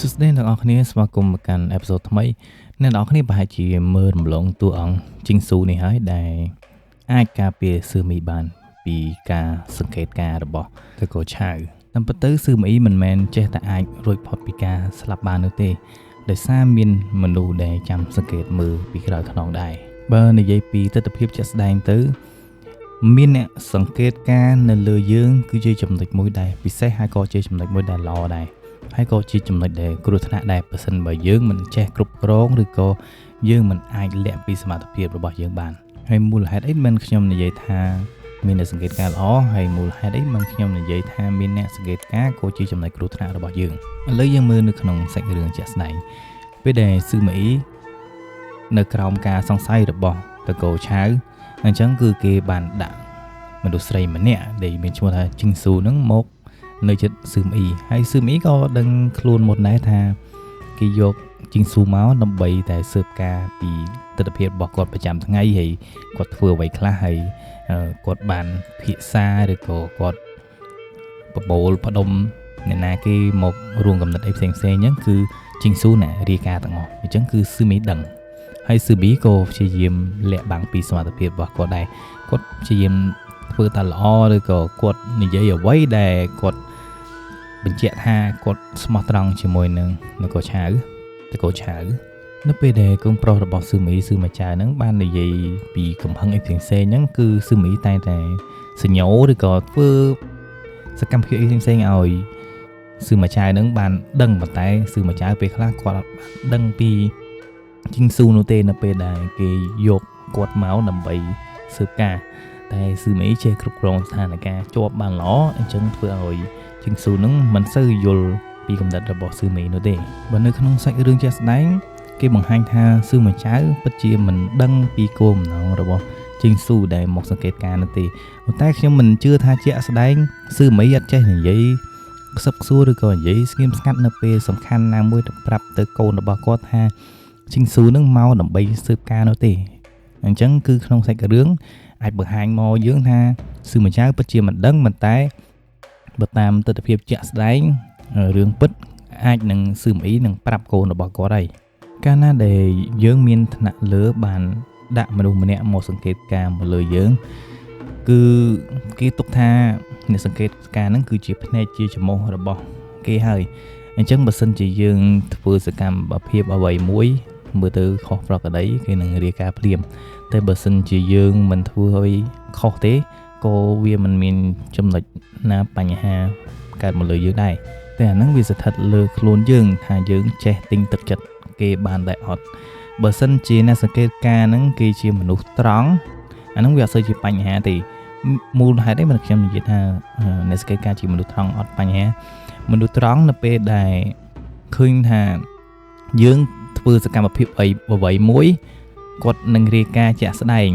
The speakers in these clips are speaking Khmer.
សួស្តីអ្នកនរគ្នាស្វាគមន៍មកកាន់ episode ថ្មីអ្នកនរគ្នាប្រហែលជាមើលរំលងតួអង្គជីងស៊ូនេះហើយដែលអាចការពារសឺមីបានពីការសង្កេតការរបស់តកោឆៅតាមពិតទៅសឺមីមិនមែនចេះតែអាចរួចផុតពីការស្លាប់បាននោះទេដោយសារមានមនុស្សដែលចាំសង្កេតមើលពីក្រោយខ្នងដែរបើនិយាយពីទស្សនវិជ្ជាជាក់ស្ដែងទៅមានអ្នកសង្កេតការនៅលើយើងគឺជាចំណុចមួយដែលពិសេសហើយក៏ជាចំណុចមួយដែលល្អដែរហើយក៏ជាចំណុចដែលគ្រោះថ្នាក់ដែរបើសិនបើយើងមិនចេះគ្រប់គ្រងឬក៏យើងមិនអាចលាក់ពីសមត្ថភាពរបស់យើងបានហើយមូលហេតុអីមិនខ្ញុំនិយាយថាមានអ្នកសង្កេតការល្អហើយមូលហេតុអីមិនខ្ញុំនិយាយថាមានអ្នកសង្កេតការក៏ជាចំណុចគ្រោះថ្នាក់របស់យើងឥឡូវយើងមើលនៅក្នុងសាច់រឿងជាក់ស្ដែងពេលដែលស៊ឺម៉ាអ៊ីនៅក្រោមការសង្ស័យរបស់តកោឆៅអញ្ចឹងគឺគេបានដាក់មនុស្សស្រីម្នាក់ដែលមានឈ្មោះថាជីងស៊ូនឹងមកនៅចិត្តស៊ឺមអ៊ីហើយស៊ឺមអ៊ីក៏ដឹងខ្លួនមុនដែរថាគេយកជីងស៊ូមកដើម្បីតែស៊ើបការពីទស្សនវិជ្ជារបស់គាត់ប្រចាំថ្ងៃហើយគាត់ធ្វើអ្វីខ្លះហើយគាត់បានភាសាឬក៏គាត់បបូលផ្ដុំអ្នកណាគេមករួមកំណត់អីផ្សេងផ្សេងអញ្ចឹងគឺជីងស៊ូណារាយការណ៍ទាំងអស់អញ្ចឹងគឺស៊ឺមអ៊ីដឹងហើយស៊ឺមអ៊ីក៏ព្យាយាមលាក់បាំងពីសមត្ថភាពរបស់គាត់ដែរគាត់ព្យាយាមធ្វើតែល្អឬក៏គាត់និយាយអ្វីដែលគាត់បញ្ជាក់ថាគាត់ស្មោះត្រង់ជាមួយនឹងនគរឆៅតកោឆៅនៅពេលដែលកូនប្រុសរបស់ស៊ឺមីស៊ឺម៉ាចៅហ្នឹងបាននិយាយពីកំហឹងអីផ្សេងៗហ្នឹងគឺស៊ឺមីតែតែសញ្ញោឬក៏ធ្វើសកម្មភាពអីផ្សេងៗឲ្យស៊ឺម៉ាចៅហ្នឹងបានដឹងប៉ុន្តែស៊ឺម៉ាចៅពេលខ្លះគាត់អត់បានដឹងពីជីងស៊ូនោះទេនៅពេលដែលគេយកគាត់មកដើម្បីស៊ើបការតែស៊ឺមីចេះគ្រប់គ្រងស្ថានភាពជាប់បានល្អអញ្ចឹងធ្វើឲ្យជីងស៊ូនឹងមិនសូវយល់ពីកំណត់របស់ស៊ឺមីនោះទេបើនៅក្នុងសាច់រឿងជាក់ស្ដែងគេបង្ហាញថាស៊ឺម៉ាចៅពិតជាមិនដឹងពីគោលបំណងរបស់ជីងស៊ូដែលមកសង្កេតការនោះទេប៉ុន្តែខ្ញុំមិនជឿថាជាក់ស្ដែងស៊ឺមីអត់ចេះនិយាយខ្សឹបខ្សួរឬក៏និយាយស្ងៀមស្ងាត់នៅពេលសំខាន់ណាមួយទៅប្រាប់ទៅកូនរបស់គាត់ថាជីងស៊ូនឹងមកដើម្បីស៊ើបការនោះទេអញ្ចឹងគឺក្នុងសាច់រឿងអាចបង្ហាញមកយើងថាស៊ឺម៉ាចៅពិតជាមិនដឹងប៉ុន្តែបើតាមទស្សនវិជ្ជាជាក់ស្ដែងរឿងពិតអាចនឹងស៊ឺមអ៊ីនឹងប្រាប់កូនរបស់គាត់ហើយកាលណាដែលយើងមានថ្នាក់លើបានដាក់មនុស្សម្នាក់មកសង្កេតការមកលើយើងគឺគេទុកថាអ្នកសង្កេតការហ្នឹងគឺជាភ្នែកជាច្រមុះរបស់គេហើយអញ្ចឹងបើសិនជាយើងធ្វើសកម្មភាពអ្វីមួយមើលទៅខុសប្រក្រតីគេនឹងរាយការណ៍ភ្លាមតែបើសិនជាយើងមិនធ្វើឲ្យខុសទេក៏វាមិនមានចំណុចណាបញ្ហាកើតមកលើយើងដែរតែអាហ្នឹងវាស្ថិតលើខ្លួនយើងថាយើងចេះទិញទឹកចិត្តគេបានដែរអត់បើសិនជាអ្នកសង្កេតការហ្នឹងគេជាមនុស្សត្រង់អាហ្នឹងវាអត់សូវជាបញ្ហាទេមូលហេតុអីមិនខ្ញុំនិយាយថាអ្នកសង្កេតការជាមនុស្សត្រង់អត់បញ្ហាមនុស្សត្រង់នៅពេលដែលឃើញថាយើងធ្វើសកម្មភាពអីអ្វីមួយគាត់នឹងរាយការណ៍ជាក់ស្ដែង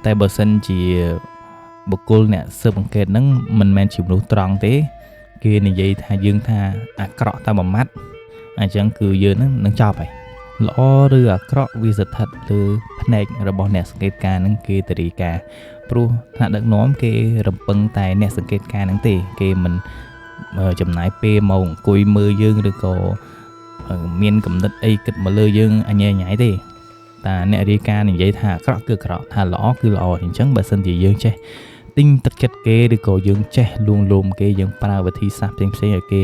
តែបើសិនជាបុគ្គលអ្នកស៊ើបអង្កេតហ្នឹងមិនមែនជាមនុស្សត្រង់ទេគេនិយាយថាយើងថាអាក្រក់តែមួយម៉ាត់អញ្ចឹងគឺយើងហ្នឹងនឹងចប់ហើយល្អឬអាក្រក់វាស្ថិតលើភ្នែករបស់អ្នកសង្កេតការហ្នឹងគេទៅរាយការណ៍ព្រោះថ្នាក់ដឹកនាំគេរំពឹងតែអ្នកសង្កេតការហ្នឹងទេគេមិនចំណាយពេលមកអង្គុយមើលយើងឬក៏មានកំណត់អីគិតមកលើយើងអញញ៉ៃទេតាអ្នករាយការណ៍និយាយថាអាក្រក់គឺអាក្រក់ថាល្អគឺល្អអញ្ចឹងបើសិនជាយើងចេះទិញទឹកចិត្តគេឬក៏យើងចេះលួងលោមគេយើងប្រើវិធីសាស្ត្រផ្សេងៗឲ្យគេ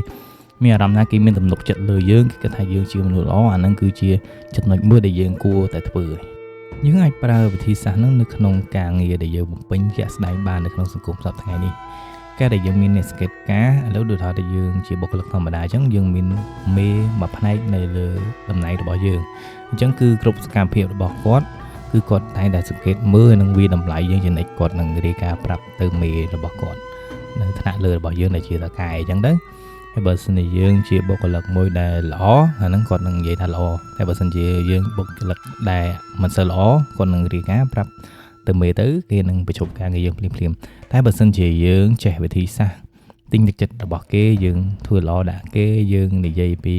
មានអារម្មណ៍ថាគេមានទំនុកចិត្តលើយើងគេគិតថាយើងជាមនុស្សល្អអាហ្នឹងគឺជាចំណុចមួយដែលយើងគួរតែធ្វើយើងអាចប្រើវិធីសាស្ត្រហ្នឹងនៅក្នុងការងារដែលយើងបំពេញជាក់ស្ដែងបាននៅក្នុងសង្គមសប្តាហ៍ថ្ងៃនេះការដែលយើងមានអ្នកសង្កេតការឥឡូវដូចថាយើងជាបុគ្គលិកធម្មតាអញ្ចឹងយើងមានមេមួយផ្នែកនៅលើតំណែងរបស់យើងអញ្ចឹងគឺគ្រប់សកម្មភាពរបស់គាត់គឺគាត់តែងតែសង្កេតមើលនិងវាតម្លៃយើងចំណិចគាត់នឹងរាយការណ៍ប្រាប់ទៅមេរបស់គាត់នៅថ្នាក់លើរបស់យើងដែលជាតកែអញ្ចឹងទៅហើយបើសិនជាយើងជាបុគ្គលិកមួយដែលល្អអាហ្នឹងគាត់នឹងនិយាយថាល្អតែបើសិនជាយើងបុគ្គលិកដែលមិនសូវល្អគាត់នឹងរាយការណ៍ប្រាប់ទៅមេទៅគេនឹងបញ្ឈប់ការងារយើងភ្លាមៗតែបើសិនជាយើងចេះវិធីសាស្ត្រទិញទឹកចិត្តរបស់គេយើងធ្វើល្អដាក់គេយើងនិយាយពី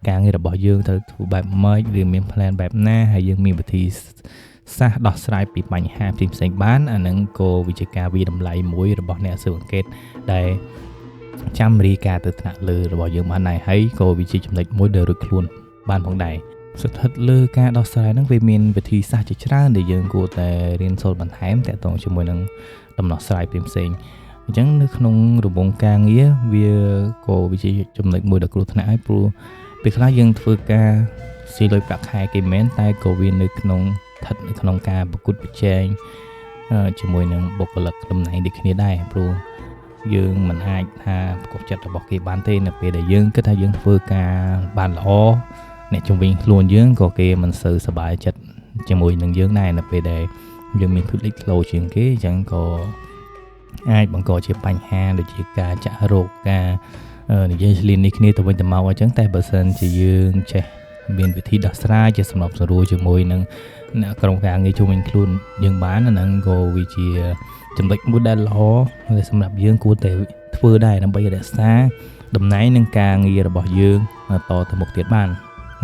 ការងាររបស់យើងត្រូវធ្វើបែបម៉េចឬមាន plan បែបណាហើយយើងមានវិធីសាស្ត្រដោះស្រាយពីបញ្ហាផ្សេងៗបានអាហ្នឹងក៏វាជាការវាតម្លៃមួយរបស់អ្នកស៊ើបអង្កេតដែល ចាំរាយការណ៍ទៅថ្នាក់លើរបស់យើងបានដែរហើយក៏វាជាចំណុចមួយដែលរួចខ្លួនបានផងដែរស្ថិតលើការដោះស្រាយហ្នឹងវាមានវិធីសាស្ត្រជាច្រើនដែលយើងគួរតែរៀនសូត្របន្ថែមតាក់ទងជាមួយនឹងដំណោះស្រាយផ្សេងៗអញ្ចឹងនៅក្នុងរង្វង់ការងារវាក៏វាជាចំណុចមួយដ៏គ្រោះថ្នាក់ហើយព្រោះពេលខ្លះយើងធ្វើការស៊ីលុយប្រាក់ខែគេមែនតែក៏វានៅក្នុងស្ថិតនៅក្នុងការប្រកួតប្រជែងជាមួយនឹងបុគ្គលិកតំណែងដូចគ្នាដែរព្រោះយើងមិនអាចថាប្រកបចិត្តរបស់គេបានទេនៅពេលដែលយើងគិតថាយើងធ្វើការបានល្អអ្នកជំនាញខ្លួនយើងក៏គេមិនសូវសប្បាយចិត្តជាមួយនឹងយើងដែរនៅពេលដែលយើងមានភាពលេចធ្លោជាងគេអញ្ចឹងក៏អាចបង្កជាបញ្ហាដូចជាការចាក់រោគការនិយាយឆ្លៀននេះគ្នាទៅវិញទៅមកអញ្ចឹងតែបើសិនជាយើងចេះមានវិធីដោះស្រាយជាសម្របសម្រួលជាមួយនឹងអ្នកក្រុមការងារជុំវិញខ្លួនយើងបានអាហ្នឹងក៏វាជាចំណុចមួយដែលល្អសម្រាប់យើងគួរតែធ្វើដែរដើម្បីរក្សាតំណែងនិងការងាររបស់យើងតទៅមុខទៀតបាន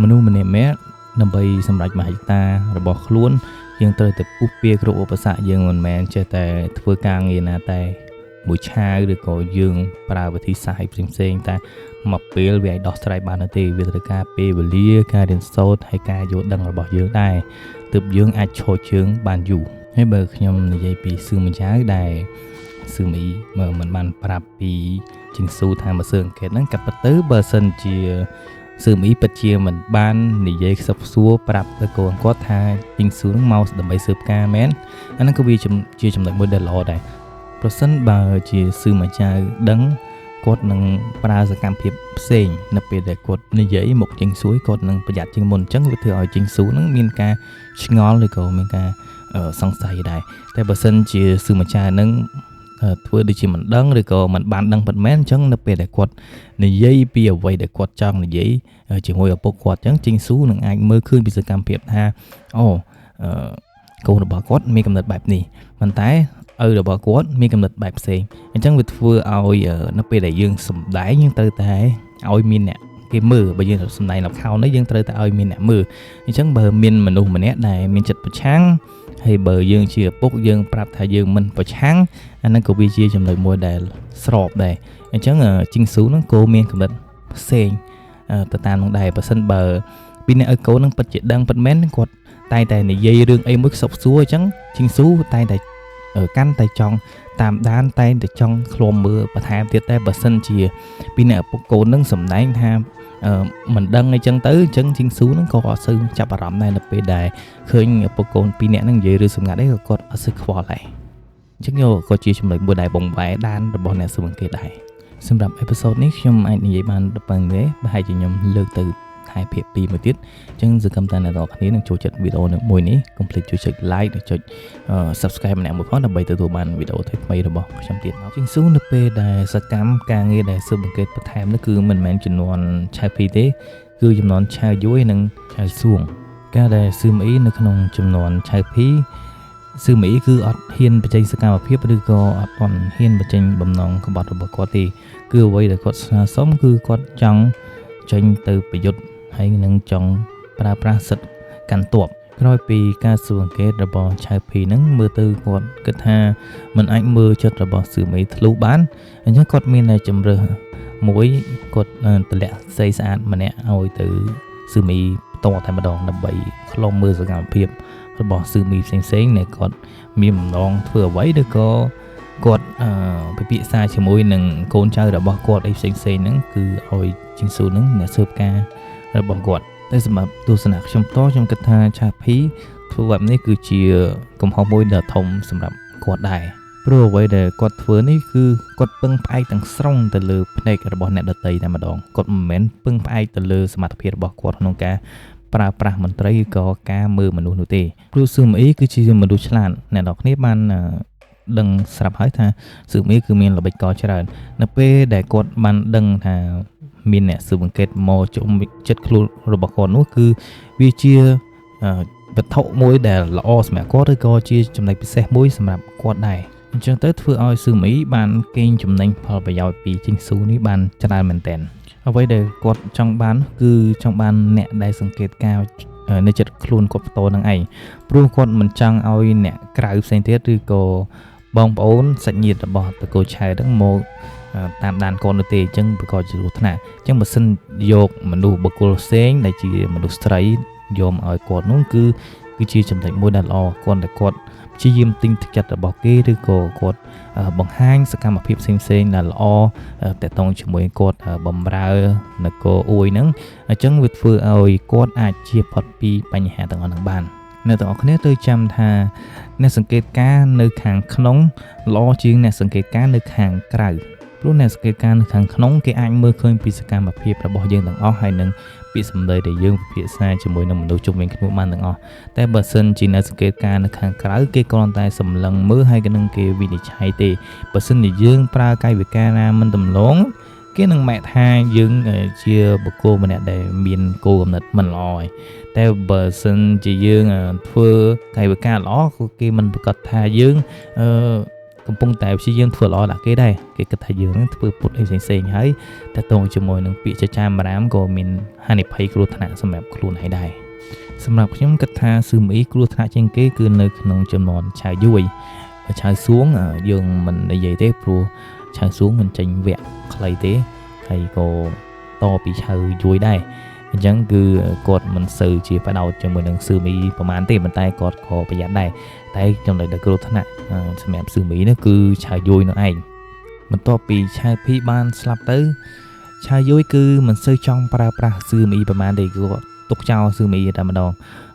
មនុស្សម្នាក់ៗដើម្បីសម្រេចមហិច្ឆតារបស់ខ្លួនយើងត្រូវតែពុះពៀគ្រប់ឧបសគ្គយើងមិនមែនចេះតែធ្វើការងារណាតែមួយឆាវឬក៏យើងប្រើវិធីសាស្ត្រផ្សេងៗតែមួយពេលវាអាចដោះស្រាយបានទេវាត្រូវការពេលវេលាការរៀនសូត្រហើយការយល់ដឹងរបស់យើងដែរទើបយើងអាចឈរជើងបានយូរហើយបើខ្ញុំនិយាយពីសឺម្ចាវដែលសឺមីមិនបានប្រាប់ពីជីងស៊ូថាមកសើអង្កេតហ្នឹងក៏ពិតទៅបើសិនជាសឺមីពិតជាមិនបាននិយាយខ្សឹបខ្សួរប្រាប់ទៅកូនគាត់ថាជីងស៊ូហ្នឹងមកដើម្បីស៊ើបការមែនអាហ្នឹងក៏វាជាចំណុចមួយដែលល្អដែរប្រសិនបើជាសឺម្ចាវដឹងគាត់នឹងប្រើសកម្មភាពផ្សេងនៅពេលដែលគាត់និយាយមកជីងស៊ូគាត់នឹងប្រយ័ត្នជាងមុនអញ្ចឹងវាធ្វើឲ្យជីងស៊ូហ្នឹងមានការឆ្ងល់ឬក៏មានការសង្ស័យដែរតែបើសិនជាសឺម្ចាវហ្នឹងធ្វើដូចជាមិនដឹងឬក៏មិនបានដឹងពិតមែនអញ្ចឹងនៅពេលដែលគាត់និយាយពីអ្វីដែលគាត់ចង់និយាយជាមួយឪពុកគាត់អញ្ចឹងជីងស៊ូនឹងអាចមើលឃើញពីសកម្មភាពថាអូកូនរបស់គាត់មានកំណត់បែបនេះប៉ុន្តែឪរបស់គាត់មានកំណត់បែបផ្សេងអញ្ចឹងវាធ្វើឲ្យនៅពេលដែលយើងសម្ដែងយើងត្រូវតែឲ្យមានអ្នកគេមើលបើយើងសម្ដែងល្ខោននេះយើងត្រូវតែឲ្យមានអ្នកមើលអញ្ចឹងបើមានមនុស្សម្នាក់ដែលមានចិត្តប្រឆាំងហើយបើយើងជាឪពុកយើងប្រាប់ថាយើងមិនប្រឆាំងអាហ្នឹងក៏វាជាចំណុចមួយដែលស្របដែរអញ្ចឹងជីងស៊ូហ្នឹងក៏មានកំណត់ផ្សេងទៅតាមនឹងដែរបើសិនបើពីអ្នកឪកូនហ្នឹងពិតជាដឹងពិតមែនគាត់តែងតែនិយាយរឿងអីមួយខ្សឹបសួរអញ្ចឹងជីងស៊ូតែងតែកាន់តែចង់តាមដានតែងតែចង់ឃ្លាំមើលបន្ថែមទៀតតែបើសិនជាពីអ្នកឪពុកកូននឹងសម្ដែងថាមិនដឹងអីចឹងទៅអញ្ចឹងជីងស៊ូហ្នឹងក៏អត់សូវចាប់អារម្មណ៍ដែរនៅពេលដែលឃើញឪពុកកូនពីរនាក់ហ្នឹងនិយាយរឿងសម្ងាត់អីក៏គាត់អត់សូវខ្វល់ដែរអញ្ចឹងក៏ជាចំណុចមួយដែលបង្វែរដានរបស់អ្នកស៊ើបអង្កេតដែរសម្រាប់អេពីសូតនេះខ្ញុំអាចនិយាយបានប៉ុណ្្នេះទេប្រហែលជាខ្ញុំលើកទៅថែភាគ2មួយទៀតអញ្ចឹងសង្ឃឹមថាអ្នកទាំងអស់គ្នានឹងចូលចិត្តវីដេអូមួយនេះកុំភ្លេចជួយចុច like និងចុច subscribe ម្នាក់មួយផងដើម្បីទទួលបានវីដេអូថ្មីៗរបស់ខ្ញុំទៀតមកជីងស៊ូនៅពេលដែលសកម្មការងារដែលស៊ើបអង្កេតបន្ថែមនោះគឺមិនមែនចំនួនឆៅភីទេគឺចំនួនឆៅយួយនិងឆៅសួងការដែលសឺមីនៅក្នុងចំនួនឆៅភីសឺមីគឺអត់ហ៊ានបញ្ចេញសកម្មភាពឬក៏អត់ទាន់ហ៊ានបញ្ចេញបំណងក្បត់របស់គាត់ទេគឺអ្វីដែលគាត់ស្នើសុំគឺគាត់ចង់ចេញទៅប្រយុទ្ធហើយនឹងចង់ប្រើប្រាស់សិទ្ធិកាន់ទ័ពក្រោយពីការស៊ើបអង្កេតរបស់ឆៅភីហ្នឹងមើលទៅគាត់គិតថាមិនអាចមើលចិត្តរបស់សឺមីធ្លុះបានអញ្ចឹងគាត់មានតែជំរើសមួយគាត់តម្លាក់ស្អីស្អាតម្នាក់ឲ្យទៅសឺមីផ្ទាល់តែម្ដងដើម្បីខ្លុំមើលសកម្មភាពរបស់សឺមីផ្សេងៗដែលគាត់មានបំណងធ្វើអ្វីឬក៏គាត់ពិភាក្សាជាមួយនឹងកូនចៅរបស់គាត់អីផ្សេងៗហ្នឹងគឺឲ្យជីងស៊ូហ្នឹងអ្នកស៊ើបការរបស់គាត់តែសម្រាប់ទស្សនៈខ្ញុំផ្ទាល់ខ្ញុំគិតថាឆាភីធ្វើបែបនេះគឺជាកំហុសមួយដ៏ធំសម្រាប់គាត់ដែរព្រោះអ្វីដែលគាត់ធ្វើនេះគឺគាត់ពឹងផ្អែកទាំងស្រុងទៅលើភ្នែករបស់អ្នកដទៃតែម្ដងគាត់មិនមែនពឹងផ្អែកទៅលើសមត្ថភាពរបស់គាត់ក្នុងការប្រើប្រាស់មន្ត្រីឬក៏ការមើលមនុស្សនោះទេព្រោះសឺមីគឺជាមនុស្សឆ្លាតអ្នកនរគ្នាបានដឹងស្រាប់ហើយថាសឺមីគឺមានល្បិចកលច្រើននៅពេលដែលគាត់បានដឹងថាមានអ្នកស៊ើបអង្កេតមកជុំចិត្តខ្លួនរបស់គាត់នោះគឺវាជាវត្ថុមួយដែលល្អសម្រាប់គាត់ឬក៏ជាចំណុចពិសេសមួយសម្រាប់គាត់ដែរអញ្ចឹងទៅធ្វើឲ្យសឺមីបានកេងចំណេញផលប្រយោជន៍ពីជីងស៊ូនេះបានច្រើនមែនទែនអ្វីដែលគាត់ចង់បានគឺចង់បានអ្នកដែលសង្កេតការនៅចិត្តខ្លួនគាត់ផ្ទាល់នឹងឯងព្រោះគាត់មិនចង់ឲ្យអ្នកក្រៅផ្សេងទៀតឬក៏ បងប្អូនសាច់ញាតិរបស់តកូលឆៅហ្នឹងមកតាមដានគាត់នោះទេអញ្ចឹងប្រកបជាគ្រោះថ្នាក់អញ្ចឹងបើសិនយកមនុស្សបុគ្គលផ្សេងដែលជាមនុស្សស្រីយកមកឲ្យគាត់នោះគឺជាចំណុចមួយដែលល្អគាត់តែគាត់ព្យាយាមទិញទឹកចិត្តរបស់គេឬក៏គាត់បង្ហាញសកម្មភាពផ្សេងៗដែលល្អតកតងជាមួយគាត់បំរើនគរអួយហ្នឹងអញ្ចឹងវាធ្វើឲ្យគាត់អាចជៀសផុតពីបញ្ហាទាំងអស់ហ្នឹងបានអ្នកទាំងអស់គ្នាត្រូវចាំថាអ្នកសង្កេតការនៅខាងក្នុងល្អជាងអ្នកសង្កេតការនៅខាងក្រៅព្រោះអ្នកសង្កេតការនៅខាងក្នុងគេអាចមើលឃើញពីសកម្មភាពរបស់យើងទាំងអស់ហើយនឹងពាក្យសម្ដីដែលយើងពិភាក្សាជាមួយនឹងមនុស្សជុំវិញខ្លួនបានទាំងអស់តែបើសិនជាអ្នកសង្កេតការនៅខាងក្រៅគេគ្រាន់តែសម្លឹងមើលហើយក៏នឹងគេវិនិច្ឆ័យទេបើសិនជាយើងប្រើកាយវិការណាមិនតំណងគេនឹងម៉ែថាយើងជាបុគ្គលម្នាក់ដែលមានគោលគំនិតមិនល្អឯងតែបើសិនជាយើងធ្វើកាយវិការល្អក៏គេមិនប្រកាសថាយើងកំពុងតែព្យាយាមធ្វើល្អដាក់គេដែរគេគិតថាយើងនឹងធ្វើពុតអីផ្សេងៗហើយតែតងជាមួយនឹងពាក្យចចាមរាមក៏មានហានិភ័យគ្រោះថ្នាក់សម្រាប់ខ្លួនឯងដែរសម្រាប់ខ្ញុំគិតថាស៊ឺមីគ្រោះថ្នាក់ជាងគេគឺនៅក្នុងចំនួនឆៅយួយឆៅសួងយើងមិននិយាយទេព្រោះឆៅសួងមិនចេញវគ្គខ្លីទេហើយក៏តពីឆៅយួយដែរអញ្ចឹងគឺគាត់មិនសូវជាបដោតជាមួយនឹងស៊ឺមីប្រហែលទេប៉ុន្តែគាត់ក៏ប្រយ័ត្នដែរតែចំណុចដែលគ្រោះថ្នាក់សម្រាប់ស៊ឺមីនោះគឺឆៅយួយនោះឯងបន្ទាប់ពីឆៅភីបានស្លាប់ទៅឆៅយួយគឺមិនសូវចង់ប្រើប្រាស់ស៊ឺមីប្រហែលទេគឺគាត់ទុកចោលស៊ឺមីតែម្ដង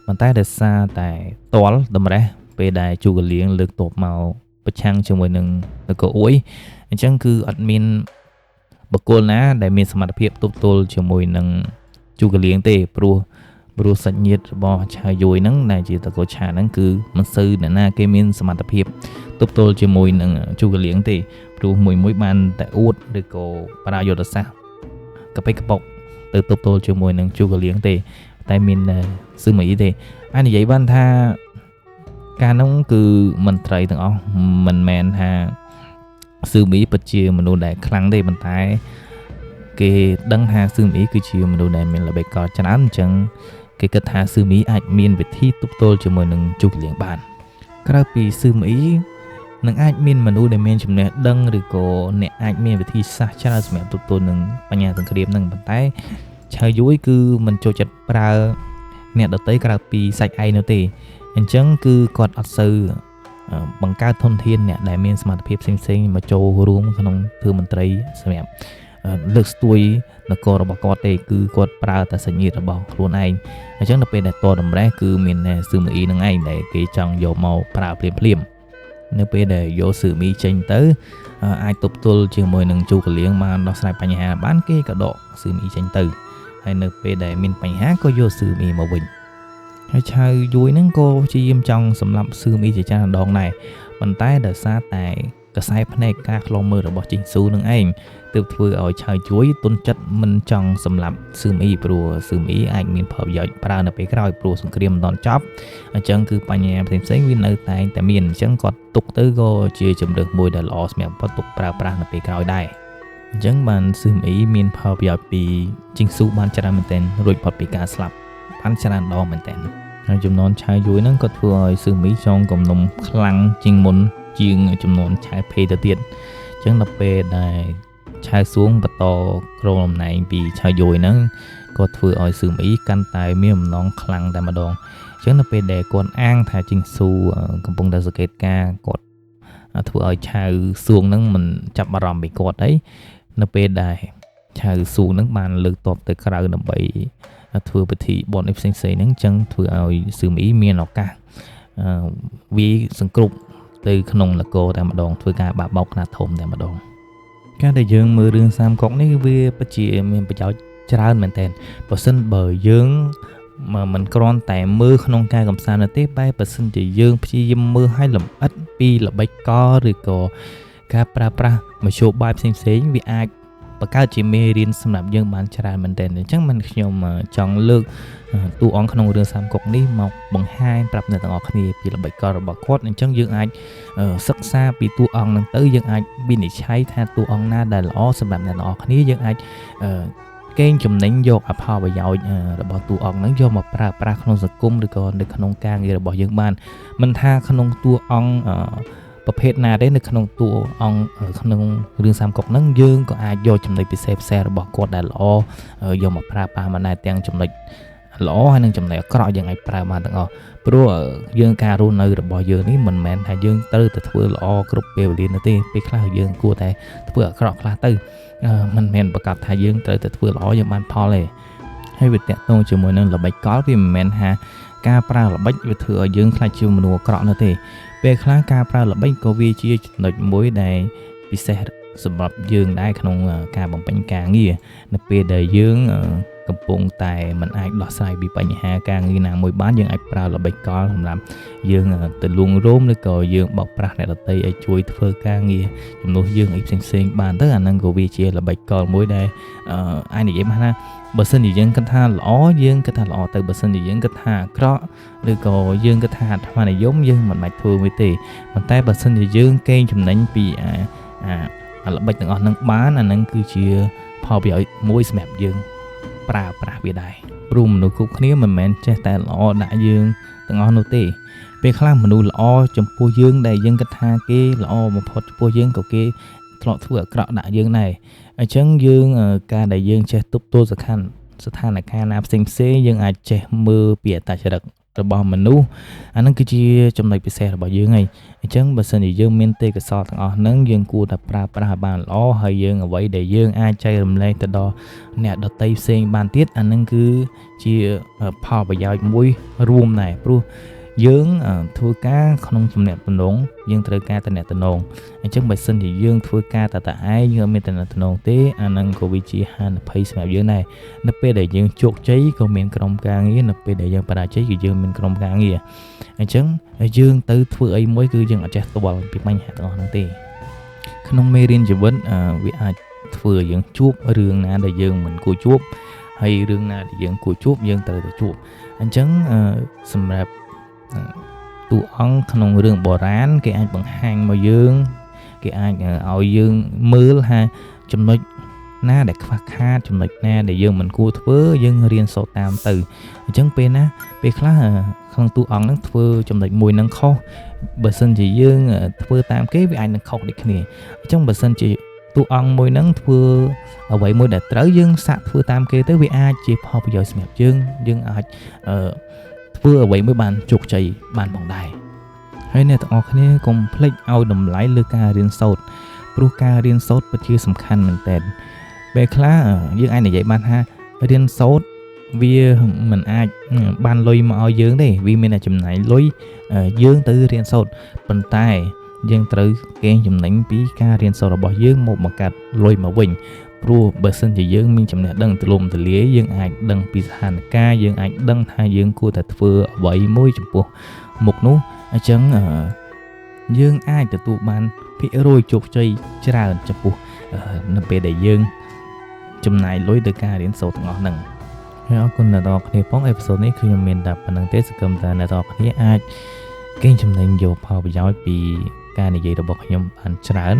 ប៉ុន្តែដោយសារតែតល់តម្រេះពេលដែលជូកលៀងលើកទ័ពមកប្រឆាំងជាមួយនឹងនគរអួយអញ្ចឹងគឺអត់មានបុគ្គលណាដែលមានសមត្ថភាពទប់ទល់ជាមួយនឹងជូកលៀងទេព្រោះសាច់ញាតិរបស់ឆៅយួយហ្នឹងដែលជាតកូលឆាហ្នឹងគឺមិនសូវអ្នកណាគេមានសមត្ថភាពទប់ទល់ជាមួយនឹងជូកលៀងទេព្រោះមួយមួយបានតែអួតឬក៏ប្រើយុទ្ធសាស្ត្រកប៉ិកប៉ុកទៅទប់ទល់ជាមួយនឹងជូកលៀងទេតែមានស៊ឺមីទេអាចនិយាយបានថាការនោះគឺមន្ត្រីទាំងអស់មិនមែនថាស៊ឺមីពិតជាមនុស្សដែលខ្លាំងទេប៉ុន្តែគេដឹងថាស៊ឺមីគឺជាមនុស្សដែលមានល្បិចកលច្រើនអញ្ចឹងគេគិតថាស៊ឺមីអាចមានវិធីទប់ទល់ជាមួយនឹងជូកលៀងបានក្រៅពីស៊ឺមីនឹងអាចមានមនុស្សដែលមានចំណេះដឹងឬក៏អ្នកអាចមានវិធីសាស្ត្រច្រើនសម្រាប់ទប់ទល់នឹងបញ្ហាសង្គ្រាមនឹងប៉ុន្តែឆៅយួយគឺមិនចូលចិត្តប្រើអ្នកដទៃក្រៅពីសាច់ឯងនោះទេអញ្ចឹងគឺគាត់អត់សូវបង្កើតធនធានអ្នកដែលមានសមត្ថភាពផ្សេងៗមកចូលរួមក្នុងធ្វើមន្ត្រីសម្រាប់លើកស្ទួយនគររបស់គាត់ទេគឺគាត់ប្រើតែសាច់ញាតិរបស់ខ្លួនឯងអញ្ចឹងដល់ពេលដែលតតម្រេះគឺមានស៊ឺមីនឹងឯងដែលគេចង់យកមកប្រើភ្លាមៗនៅពេលដែលយកស៊ឺមីចេញទៅអាចទប់ទល់ជាមួយនឹងជូកលៀងបានដោះស្រាយបញ្ហាបានគេក៏ដកស៊ឺមីចេញទៅហើយនៅពេលដែលមានបញ្ហាក៏យកស៊ឺមីមកវិញហើយឆៅយួយហ្នឹងក៏ព្យាយាមចង់សម្លាប់ស៊ឺមីជាច្រើនដងដែរប៉ុន្តែដោយសារតែកសែភ្នែកការខ្លងមើលរបស់ជីងស៊ូនឹងឯងទើបធ្វើឲ្យឆៅយួយទុនចិត្តមិនចង់សម្លាប់ស៊ឺមីព្រោះស៊ឺមីអាចមានផលប្រយោជន៍ប្រើនៅពេលក្រោយព្រោះសង្គ្រាមមិនទាន់ចប់អញ្ចឹងគឺបញ្ហាផ្សេងៗវានៅតែមានអញ្ចឹងគាត់ទុកទៅក៏ជាជម្រើសមួយដែលល្អសម្រាប់គាត់ទុកប្រើប្រាស់នៅពេលក្រោយដែរអញ្ចឹងបានស៊ឺមីមានផលប្រយោជន៍ពីជីងស៊ូបានច្រើនមែនទែនរួចផុតពីការស្លាប់បានច្រើនដងមែនទែនហើយចំនួនឆៅយួយហ្នឹងក៏ធ្វើឲ្យស៊ឺមីចងគំនុំខ្លាំងជាងមុនជាងចំនួនឆៅភេទៅទៀតអញ្ចឹងដល់ពេលដែលឆៅសួងបន្តគ្រងតំណែងពីឆៅយួយហ្នឹងក៏ធ្វើឲ្យស៊ឺមីកាន់តែមានបំណងខ្លាំងតែម្ដងអញ្ចឹងដល់ពេលដែលគាត់អាងថាជីងស៊ូកំពុងតែសង្កេតការគាត់ធ្វើឲ្យឆៅសួងហ្នឹងមិនចាប់អារម្មណ៍ពីគាត់អីនៅពេលដែលឆៅសួងហ្នឹងបានលើកទ័ពទៅក្រៅដើម្បីធ្វើពិធីបុណ្យអីផ្សេងៗហ្នឹងអញ្ចឹងធ្វើឲ្យស៊ឺមីមានឱកាសវាសង្គ្រប់ទៅក្នុងនគរតែម្ដងធ្វើការបះបោកខ្នាតធំតែម្ដងការដែលយើងមើលរឿងសាមកុកនេះវាពិតជាមានប្រយោជន៍ច្រើនមែនទែនបើសិនបើយើងមិនគ្រាន់តែមើលក្នុងការកម្សាន្តនោះទេបែរបើសិនជាយើងព្យាយាមមើលឲ្យលម្អិតពីល្បិចកលឬក៏ការប្រើប្រាស់មធ្យោបាយផ្សេងៗវាអាចបង្កើតជាមេរៀនសម្រាប់យើងបានច្រើនមែនទែនអញ្ចឹងមិនខ្ញុំចង់លើកតួអង្គក្នុងរឿងសាមកុកនេះមកបង្ហាញប្រាប់អ្នកទាំងអស់គ្នាពីល្បិចកលរបស់គាត់អញ្ចឹងយើងអាចសិក្សាពីតួអង្គហ្នឹងទៅយើងអាចវិនិច្ឆ័យថាតួអង្គណាដែលល្អសម្រាប់អ្នកទាំងអស់គ្នាយើងអាចកេងចំណេញយកអផលប្រយោជន៍របស់តួអង្គហ្នឹងយកមកប្រើប្រាស់ក្នុងសង្គមឬក៏នៅក្នុងការងាររបស់យើងបានមិនថាក្នុងតួអង្គ ប្រភេទណាទេនៅក្នុងតួអង្គក្នុងរឿងសាមកុកហ្នឹងយើងក៏អាចយកចំណុចពិសេសពិសេសរបស់គាត់ដែលល្អយកមកប្រើប្រាស់បានដែរទាំងចំណុចល្អហើយនិងចំណុចអាក្រក់យើងអាចប្រើបានទាំងអស់ព្រោះយើងការរស់នៅរបស់យើងនេះមិនមែនថាយើងត្រូវតែធ្វើល្អគ្រប់ពេលវេលានោះទេពេលខ្លះយើងគួរតែធ្វើអាក្រក់ខ្លះទៅមិនមែនប្រកាសថាយើងត្រូវតែធ្វើល្អយើងបានផលទេហើយវាតាក់ទងជាមួយនឹងល្បិចកលវាមិនមែនថាការប្រើល្បិចវាធ្វើឲ្យយើងខ្លាចជាមនុស្សអាក្រក់នោះទេពេលខ្លះការប្រើល្បិចក៏វាជាចំណុចមួយដែលពិសេសសម្រាប់យើងដែរក្នុងការបំពេញការងារនៅពេលដែលយើងកំពុងតែមិនអាចដោះស្រាយពីបញ្ហាការងារណាមួយបានយើងអាចប្រើល្បិចកលសម្រាប់យើងទៅលួងលោមឬក៏យើងបោកប្រាស់អ្នកដទៃឲ្យជួយធ្វើការងារជំនួសយើងអីផ្សេងៗបានទៅអាហ្នឹងក៏វាជាល្បិចកលមួយដែលអាចនិយាយបានថាបើសិនជាយើងគិតថាល្អយើងគិតថាល្អទៅបើសិនជាយើងគិតថាអាក្រក់ឬក៏យើងគិតថាអាត្មានិយមយើងមិនបាច់ធ្វើវាទេប៉ុន្តែបើសិនជាយើងកេងចំណេញពីអាល្បិចទាំងអស់ហ្នឹងបានអាហ្នឹងគឺជាផលប្រយោជន៍មួយសម្រាប់យើងប្រើប្រាស់វាដែរព្រោះមនុស្សគ្រប់គ្នាមិនមែនចេះតែល្អដាក់យើងទាំងអស់នោះទេពេលខ្លះមនុស្សល្អចំពោះយើងដែលយើងគិតថាគេល្អបំផុតចំពោះយើងក៏គេធ្លាប់ធ្វើអាក្រក់ដាក់យើងដែរអញ្ចឹងយើងការដែលយើងចេះទប់ទល់ស្ថានភាពណាផ្សេងផ្សេងយើងអាចចេះមើលពីអត្តចរិតរបស់មនុស្សអាហ្នឹងគឺជាចំណុចពិសេសរបស់យើងហើយអញ្ចឹងបើសិនជាយើងមានទេពកោសល្យទាំងអស់ហ្នឹងយើងគួរតែប្រើប្រាស់ឲ្យបានល្អហើយយើងអ្វីដែលយើងអាចចែករំលែកទៅដល់អ្នកដទៃផ្សេងបានទៀតអាហ្នឹងគឺជាផលប្រយោជន៍មួយរួមដែរព្រោះយើងធ្វើការក្នុងទំនាក់ទំនងយើងត្រូវការទំនាក់ទំនងអញ្ចឹងបើសិនជាយើងធ្វើការតែតែឯងយើងអត់មានទំនាក់ទំនងទេអាហ្នឹងក៏វាជាហានិភ័យសម្រាប់យើងដែរនៅពេលដែលយើងជោគជ័យក៏មានក្រុមការងារនៅពេលដែលយើងបរាជ័យក៏យើងមានក្រុមការងារអញ្ចឹងយើងទៅធ្វើអីមួយគឺយើងអត់ចេះស្គាល់ពីបញ្ហាទាំងអស់ហ្នឹងទេក្នុងមេរៀនជីវិតវាអាចធ្វើឲ្យយើងជួបរឿងណាដែលយើងមិនគួរជួបហើយរឿងណាដែលយើងគួរជួបយើងត្រូវតែជួបអញ្ចឹងសម្រាប់តួអង្គក្នុងរឿងបុរាណគេអាចបង្ហាញមកយើងគេអាចឲ្យយើងមើលថាចំណុចណាដែលខ្វះខាតចំណុចណាដែលយើងមិនគួរធ្វើយើងរៀនសូត្រតាមទៅអញ្ចឹងពេលណាពេលខ្លះក្នុងតួអង្គហ្នឹងធ្វើចំណុចមួយហ្នឹងខុសបើសិនជាយើងធ្វើតាមគេវាអាចនឹងខុសដូចគ្នាអញ្ចឹងបើសិនជាតួអង្គមួយហ្នឹងធ្វើអ្វីមួយដែលត្រូវយើងសាកធ្វើតាមគេទៅវាអាចជាផលប្រយោជន៍សម្រាប់យើងយើងអាចធ្វើអ្វីមួយបានជោគជ័យបានផងដែរហើយអ្នកទាំងអស់គ្នាកុំភ្លេចឲ្យតម្លៃលើការរៀនសូត្រព្រោះការរៀនសូត្រពិតជាសំខាន់មែនទែនពេលខ្លះយើងអាចនិយាយបានថារៀនសូត្រវាមិនអាចបានលុយមកឲ្យយើងទេវាមានតែចំណាយលុយយើងទៅរៀនសូត្រប៉ុន្តែយើងត្រូវកេងចំណេញពីការរៀនសូត្ររបស់យើងមកបង្កើតលុយមកវិញព្រោះបើសិនជាយើងមានចំណេះដឹងទូលំទូលាយយើងអាចដឹងពីស្ថានភាពយើងអាចដឹងថាយើងគួរតែធ្វើអ្វីមួយចំពោះមុខនោះអញ្ចឹងយើងអាចទទួលបានភាគរយជោគជ័យច្រើនចំពោះនៅពេលដែលយើងចំណាយលុយទៅការរៀនសូត្រទាំងអស់ហ្នឹងហើយអរគុណអ្នកទាំងអស់គ្នាផងអេពីសូតនេះខ្ញុំមានតែប៉ុណ្្នឹងទេសង្ឃឹមថាអ្នកទាំងអស់គ្នាអាចកេងចំណេញយកផលប្រយោជន៍ពីការនិយាយរបស់ខ្ញុំបានច្រើន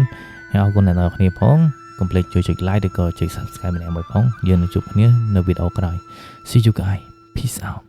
ហើយអរគុណអ្នកទាំងអស់គ្នាផងកុំភ្លេចជួយចុច like ឬក៏ចុច subscribe ម្នាក់មួយផងយើងនឹងជួបគ្នានៅវីដេអូក្រោយ See you guys, peace out.